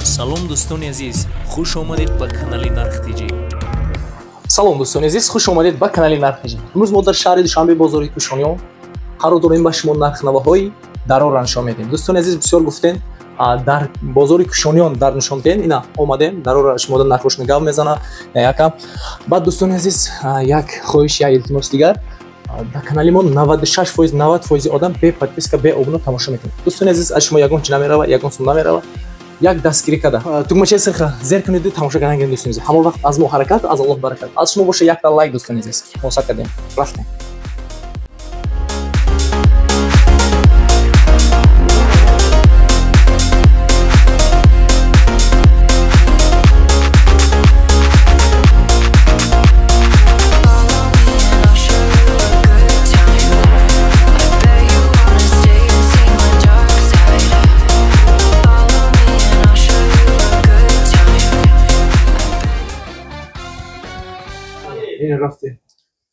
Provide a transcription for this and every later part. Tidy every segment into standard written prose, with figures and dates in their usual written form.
Салом, дӯстони азиз, хуш омадед ба канали Нарх ТЖ. Салом, дӯстони азиз, хуш омадед ба канали Нарх ТЖ. Имрӯз мо дар шаҳри Душанбе, бозори Кӯшониён қарор дорем, ба шумо нархнавоҳои дарорро нишон медиҳем. Дӯстони азиз, бисёр гуфтем, дар бозори Кӯшониён дар нишон диҳем. Ина омадем, дарорро шумо нархошон гап мезана якам. Баъд, дӯстони азиз, як хоҳиш, як илтимос дигар: дар канали мо 96%, 90% одам бе подписка, бе обуна тамошо мекунад. Дӯстони азиз, аз шумо ягон чи намерава, ягон сум намерава, як дастгирӣ карда тугмачаи сирха зер кунед, тамошо кардан гирем. Дӯстони азиз, ҳамон вақт аз мо ҳаракат, аз Аллоҳ баракат. Аз шумо боша якта лайк. Дӯстони азиз, мо сар кардем, рафтем.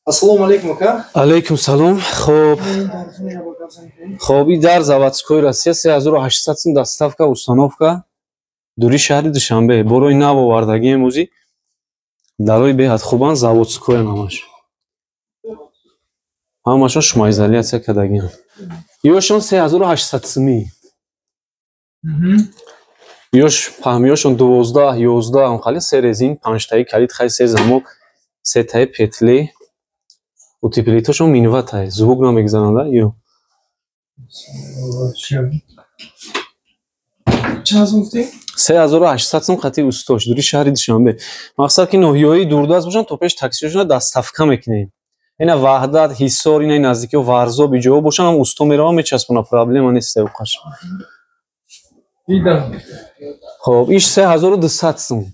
Ассалому алайкум, ака. Алайкум салом. Хоб. Хоб, и дар заводской Россия 3800 сум, доставка, установка. Дури шаҳри Душанбе. Борои нав овардагӣ имрӯзи. Дарои беҳад хубанд, заводской ҳамаш. Ҳамашон шумоизоляция кардагианд. Ёшон 3800 сумӣ. Ёш паҳмиёшон 12, 11, ҳамхали се резин, панҷтаи калид, хай се замок, сетаи петли, утеплитошон минватай, звук намегзананда ё. 3800 сум қати устош, дури шаҳри Душанбе. Мақсад ки ноҳияҳои дурдаст бошанд, то пеш таксиошона доставка мекунем. Ина Ваҳдат, Ҳисор, ина наздикиҳо, Варзоб, иҷоҳо бошанд, ҳам усто меравам, мечаспона, проблема нест севқаш. Хоб, иш 3200 сум.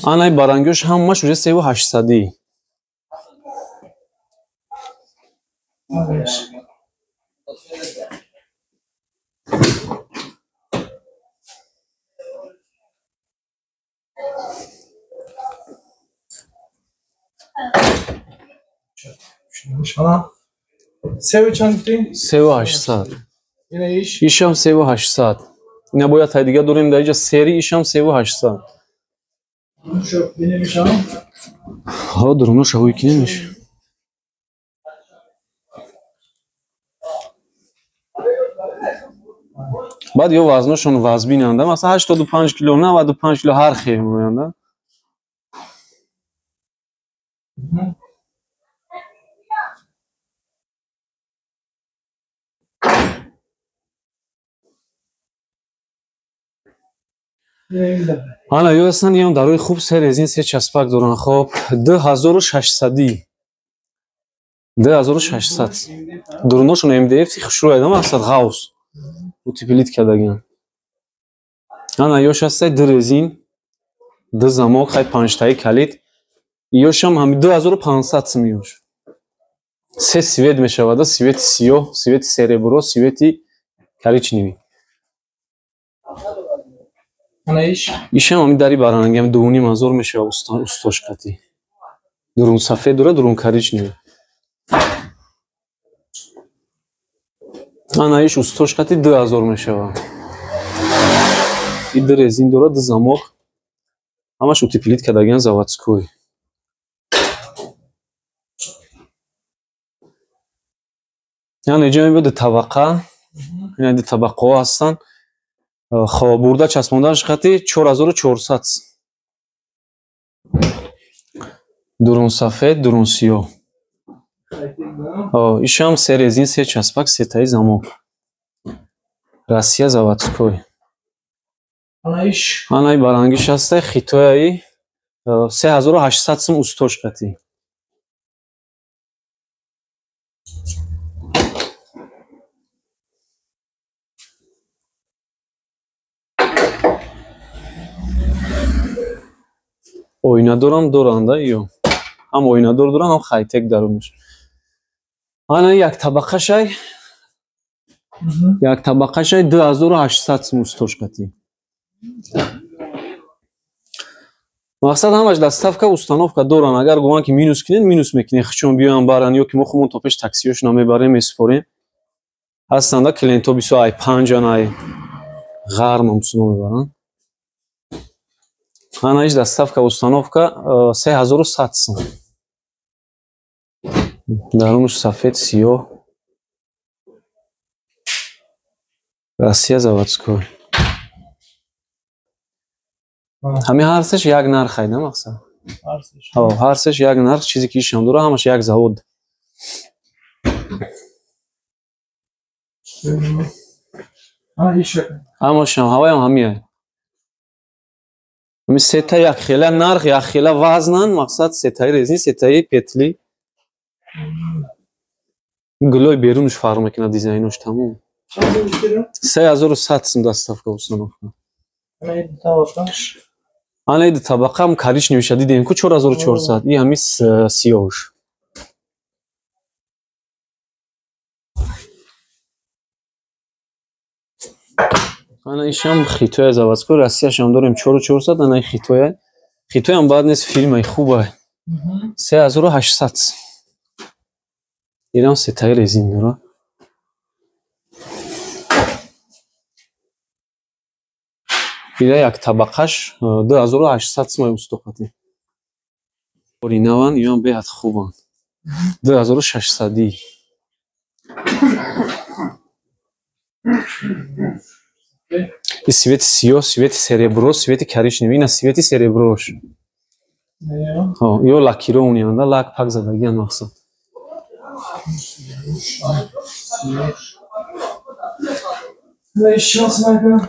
Анай барангиёш ҳамаш уже 3800-ӣ. 3800. Ишам 3800. Ина бояд тай дига дорем дар иҷа сери, ишам 3800. Ҳо, дуруноша ҳуй кинемиш. Баъд ё вазношон вазбинанда, масалан 85 кило, 95 кило ҳар хел меоянда. Ана ё ҳастанд, ям дарои хуб, се резин, се часпак доранд. Хоб, 2600-ӣ. 2600. Дуруношон МДФ хушрӯ айдам, мақсад ғавс. Утеплит кардагиан. Ана ёш ҳастай, ду резин, ду замок, хай панҷтаи калид. Ёшам ҳами 2500 сум ёш. Се свет мешавада, свети сиёҳ, свети серебро, свети коричневый. Ишам ҳами дари баранги ҳам 2500 мешава, устош қатӣ. Дурун сафед дора, дурун коричневый. Ана иш устош қатӣ 2000 мешава. И ду резин дора, ду замок. Ҳамаш утеплит кардагиан, заводской. Яъне иҷа мебиёд ду табақа. Ина ду табақаҳо ҳастанд. Хоб, бурда часпонданаш қати 4400. Дурун сафед, дурун сиёҳ. Ишам се резин, се часпак, сетаи замок. Россия, заводской. Анаи барангиш ҳастай, хитояи 3800 сум устош қати. Оинадорам доранда ё. Ҳам оинадор доранд, ҳам хайтек дарунаш. Ана як табақашай. Як табақашай 2800 сум устош қати. Мақсад ҳамаш доставка, установка доранд. Агар гӯянд ки минус кунед, минус мекунед. Хучон биёянд баранд ё ки мо худмон то пеш таксиёшона мебарем, месупорем. Ҳастанд да клиентҳо бисёр ай панҷан, ай ғарм ҳамсуно мебаранд. Ана иш доставка установка 3100 сум. Дарунаш сафед, сиёҳ. Россия заводской. Ҳамин ҳар сеш як нарх айда мақсад. Ҳар сеш як нарх, чизе ки ишам дора, ҳамаш як завод. Ҳамашам ҳаваям ҳамия. Ҳамин сета як хела нарх, як хела вазнан, мақсад сетаи резин, сетаи петли. Гулои берунаш фарқ мекунад дизайнош тамом. 3100 сум доставка установка. Ана ид табақам коричневиша дидем ку 4400. И ҳами сиёҳш. Ана ишам хитоя заводской, Россияшам дорем 4400, ана и хитоя. Хитоям баъд нест, фирмаи хубай. 3800. Ирам сетаи резин дора. Ира як табақаш 2800 сумай устоқати. Оринаван, иён беҳад хубанд. 2600. И свети сиёҳ, свети серебро, свети коричневый, ина свети сереброш. Ё лакированианд, лак пак задагианд мақсад.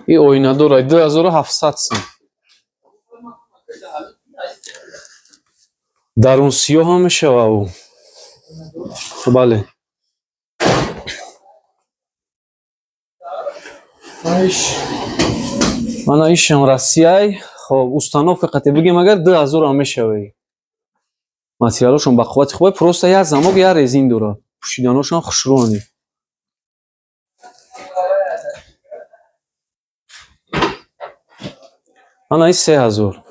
И оинадор 2700 сум. Дарун сиёҳ ҳам мешава. Бале. Ана ишам Россияй. Хоб, установка қате бигем агар 2000 ҳам мешава. Материалошон ба қуввати хуб, просто як замок, як резин дора. Пӯшиданошон хушрӯани. Ана ин 3000.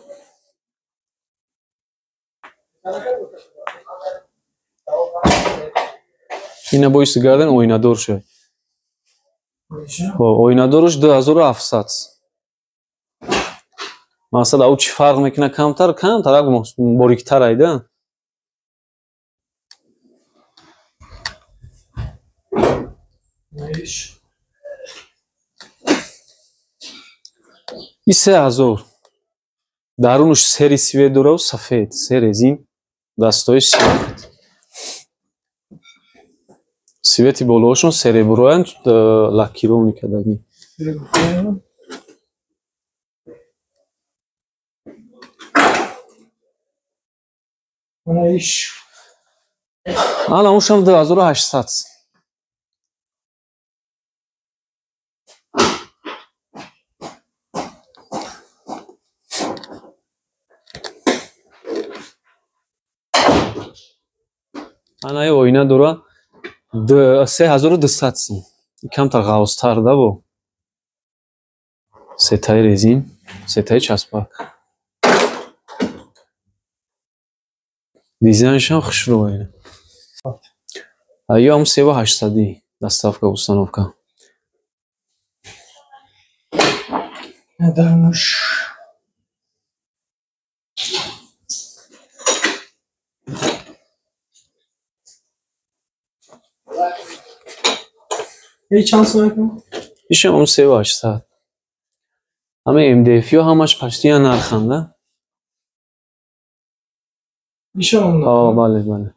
Ина боиси гардан оинадор шуд. Оинадорш 2700. Мақсад ау чӣ фарқ мекунад камтар, камтар бориктар айда. И 3000. Дарунаш сери свет дорав, сафед, се резин, дастои сиёҳ. Свети болоашон сереброянд, лакировани кардагӣ. Ана ушам 2800. Ана и оина дора 3200 сум. Камтар ғавзтар да бо. Сетаи резин, сетаи часпак. Дизайншам хушрӯ. Ё ҳам 3800 доставка установка. Чанд сум? Ишам ҳам 3800. Ҳама МДФ-ё ҳамаш почти як нарханд, да? Ишам ҳам нарх? Бале, бале.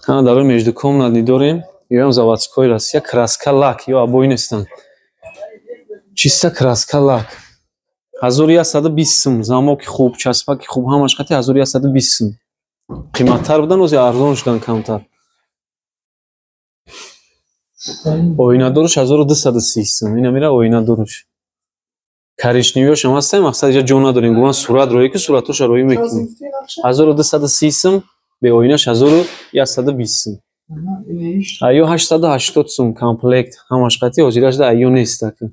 Ана дар междукомнатный дорем. Ёам заводской Россия, краска лак, ё обои нестанд. Чиста краска лак. 1120 сум, замоки хуб, часпаки хуб, ҳамаш қати 1120 сум. Қиматтар будан, ози арзон шудан камтар. Оинадорш 1230 сум. Ина мера оинадорш. Коричневиёш ҳам ҳастанд, мақсад иҷа ҷо надорем. Гуман сурат роӣ ки суратоша роӣ мекунем. 1230 сум, бе оинаш 1120 сум. Айё 880 сум комплект, ҳамаш қати ҳозирашда айё нест ака.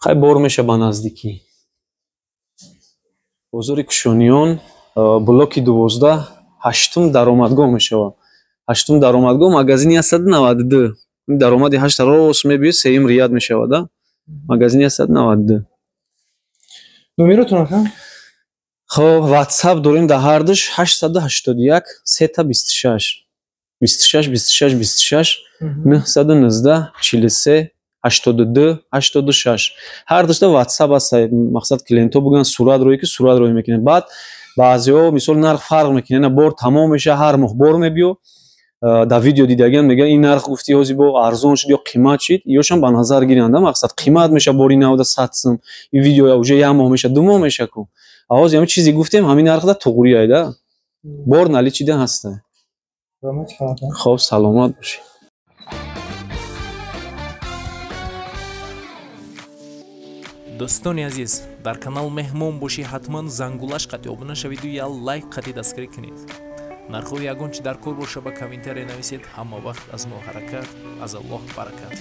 Хай бор меша ба наздикӣ. Бозори Кушониён, блоки 12, ҳаштум даромадгоҳ мешавад. Ҳаштум даромадгоҳ, магазини 192. Даромади ҳашта рост мебиёд, сеюм ряд мешавад, а? Магазини 192. Номеротон ака? Хоб, WhatsApp дорем дар ҳардуш 881 3 26 26 26 26 919 43 82 86. Ҳар душта WhatsApp аст, мақсад клиентҳо бигӯянд сурат рӯй ки сурат рӯй мекунем. Баъд баъзеҳо мисол нарх фарқ мекунад, ина бор тамом меша, ҳар моҳ бор мебиё. Дар видео дидагиам мегӯянд ин нарх гуфти ҳози бо арзон шуд ё қимат шид, ёшам ба назар гиранд, мақсад қимат меша бори навда 100 сум. Ин видео уже як моҳ меша, 2 моҳ меша ку. А ҳози ҳамин чизе гуфтем, ҳамин нархда туғри айда. Бор наличида ҳаста. Хоб, саломат бошед. Дӯстони азиз, дар канал меҳмон бошӣ, ҳатман зангулаш қатъи обуна шавиду я лайк қатъи дастгирӣ кунед. Нархҳои ягон чи дар кор боша, ба комментария нависед. Ҳама вақт аз мо ҳаракат, аз Аллоҳ баракат.